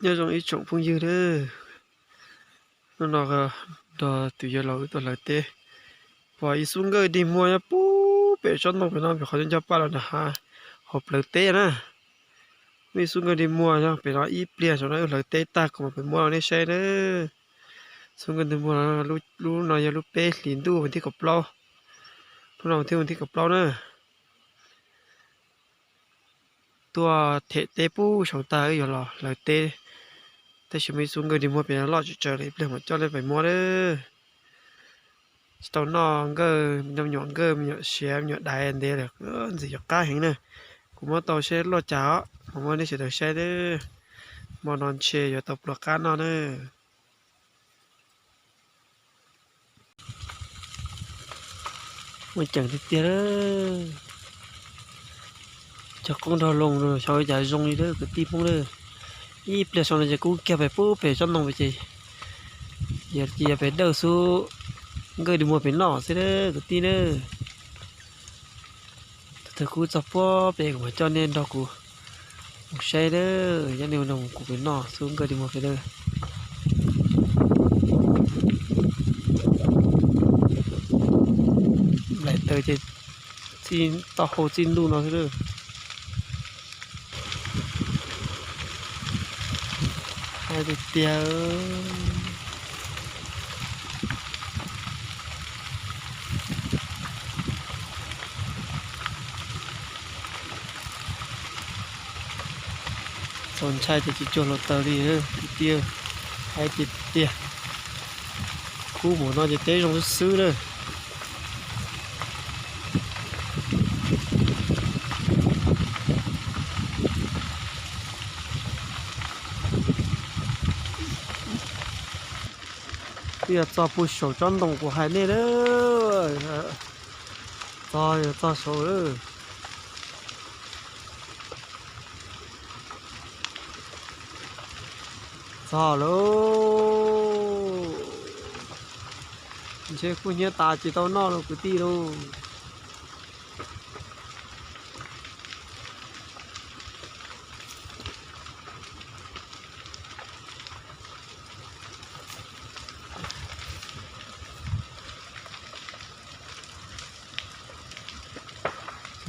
Nyob zoo ib tsoom phooj ywg nawb, hnub no nrog tus yawg laus wb tuaj hlawv teb. Pom ib xub nkawj dig muag nyob puag pem tsob ntoo pem no, pem qhov cov ncaj paj los nram hav hauv plawv teb na. Muaj ib xub nkawj dig muag nyob pem no, ib pliag saum no wb hlawv teb tag kuv mam pem muab rau nej saib nawb. Xub nkawj dig muag no, lub no yog lub peb hlis ntuj vas thib kaum plaub, lub no thiab vas thib kaum plaub na. Tuaj them teb puag saum tag wb yuav los hlawv teb, tab sis muaj ib xub nkawj dig muag pem no loj tsawv tsawv li, ib pliag mam coj nej pem muab nawb. Tsis tau noj nkawj, me nyuam nkawj, me nyuam siav, me nyuam daiv ntev lawm, ntxim yuav qab heev na. Kuv muab tau seb loj cas os, mam muab nej sawv daws saib nawb. Hmo no ntshe yuav tau pluas qab noj na. Muaj ceem tiag tiag. Cog qoob nrog loo xyov cas zoo li lawm kwv tij Hmoob lawm. Ib pliag saum no ces kub kiag pem puag pem tsob ntoo pem ces yog pem dawj xub nkawj dig muag pem noj xwb lawm kwv tij na. Thaum twg kub txog puag pem kuv mam coj nej nrog kuv mus saib lawm, coj nej nrog kuv pem noj xub nkawj dig muag pem lawm. Nplaim taws ces txij taub hau txij ntuj no xwb lawm. Hais tiag tiag. Txaus ntshai ces tsis cuag hluav taws li kwv tij. Hais tiag tiag, kub mus no ces teb zoo xwb xwb lawm. Twb yog txog puag saum tsob ntoo kuv hais nej lawm. Txog, yog txog saud lawm. Txog lauj. Ntshe kuj hnyiab tas tsis tau noj lauj kwv tij lauj.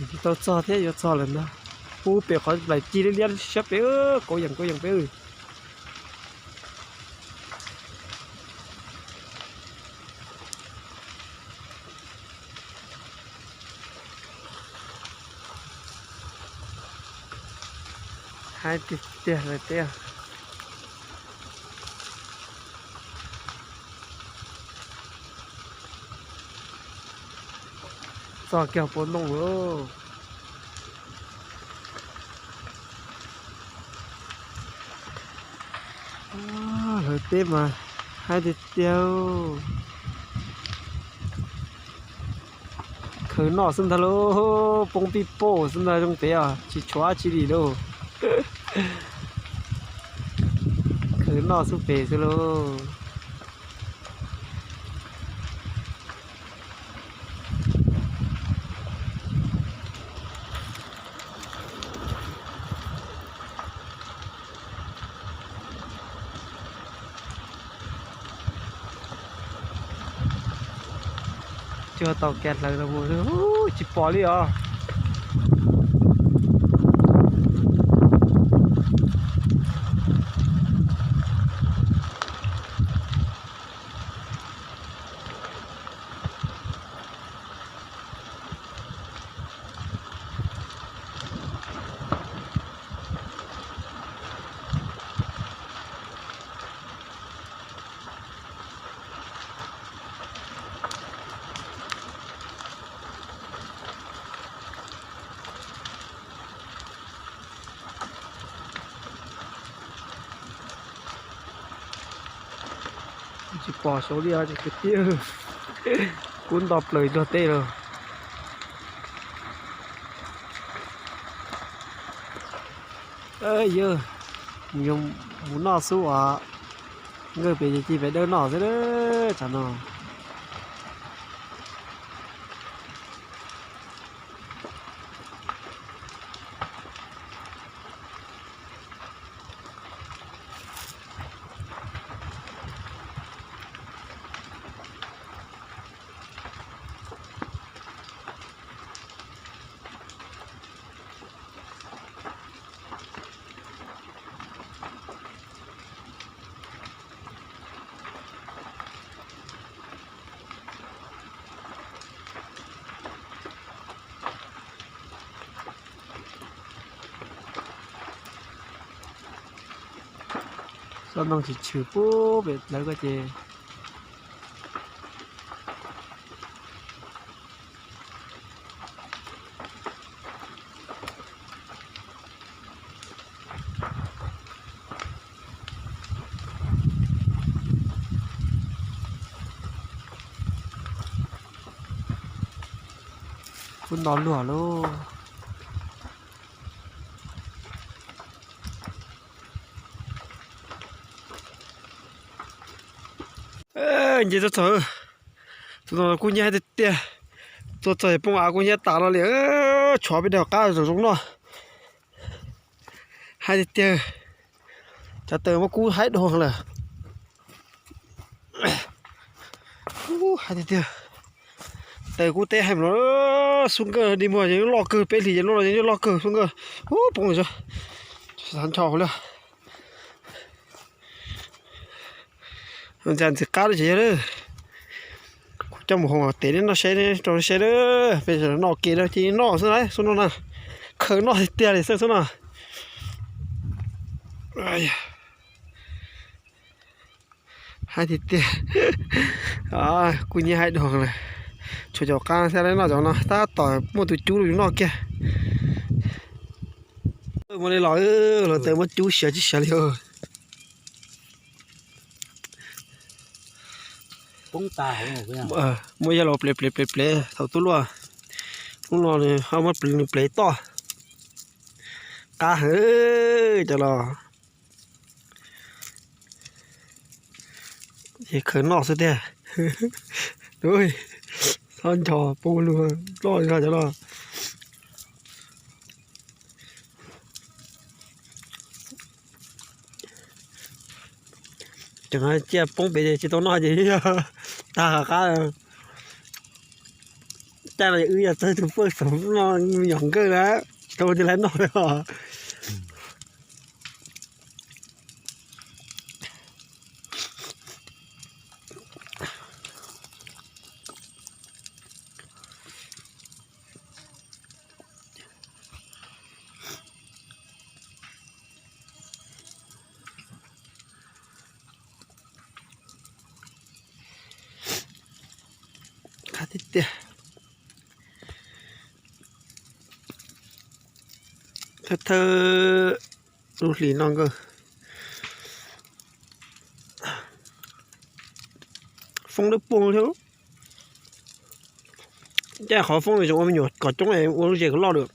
Tsis tau txog thiab, yuav txog lawm ntag. Puag pem qhov nplaim cig liab liab siab pem, kauv yees kauv yees pem. Hais tiag tiag lawm tiag. Txog kiag puag ntoo lawm. Hlawv teb mas hais tiag tiag. Khawv noj xwb ntag lauj, poob pij poj xwb ntag zoo pem os, tsis tshuav dab tsi li lauj. Khawv noj xwb pem xwb lauj. Cuag tau kev hlawv los mus tsis pom li os. Tsis pom saud li os kwv tij, kub nto plaws luag tej lawm. Yawg, mus noj xub as, nkawj pem ces cia pem dawb noj xwb tsam no. Tsob ntoo tshwm tshwm pub pem dlawv ko ces kuj nto luag lauj. Nce txog txog, tus no kuj nyab tiag tiag. Txog txog poob av kuj nyab tas no li, tshuav peb daim qab zoo zoo noj. Hais tiag tiag, cov taws muab kub haib dua lawm. Hais tiag tiag, taws kub teb hais no, xub nkawj dig muag yeej loj kawg, peb hlis yeej loj, yeej loj kawg xub nkawj. Ub, poob xav ncho hauv li. Ntxa ntxim qab lawm ces yog lawm. Kuv coj mus hau tev neb noj seb rau seb lawm, peb noj ke na cia noj xwb na, xub no na, khaws noj tiag tiag li xwb xub no. Hais tiag tiag, kuj nyab haib dua lawm. Tshuav cov qab thiab noj cov no tab tom muaj tus cub los yus noj kiag. Muaj li los, los tes muab cub siav tsis siav li. Muab yog los plev plev plev plev thaum tub luaj. Lub no ho muab plev plev toj. Qab heev cov los. Ces khaws noj xwb tiag. Txhob ncho poob lug loj li no cov los. Tseem cia poob pem ces tsis tau noj ces yog tag qab. Caij no wb yog txawg tus poj xeem no me nyuam nkawj na, tsis tau ua tus lawv noj li os. Qab tiag tiag. Thawj thawj lub hlis no nkawd foob dawb paug thiab. Caij qhov foob no tseem ua me nyuam kom coob es ua lub zes kom loj lawm.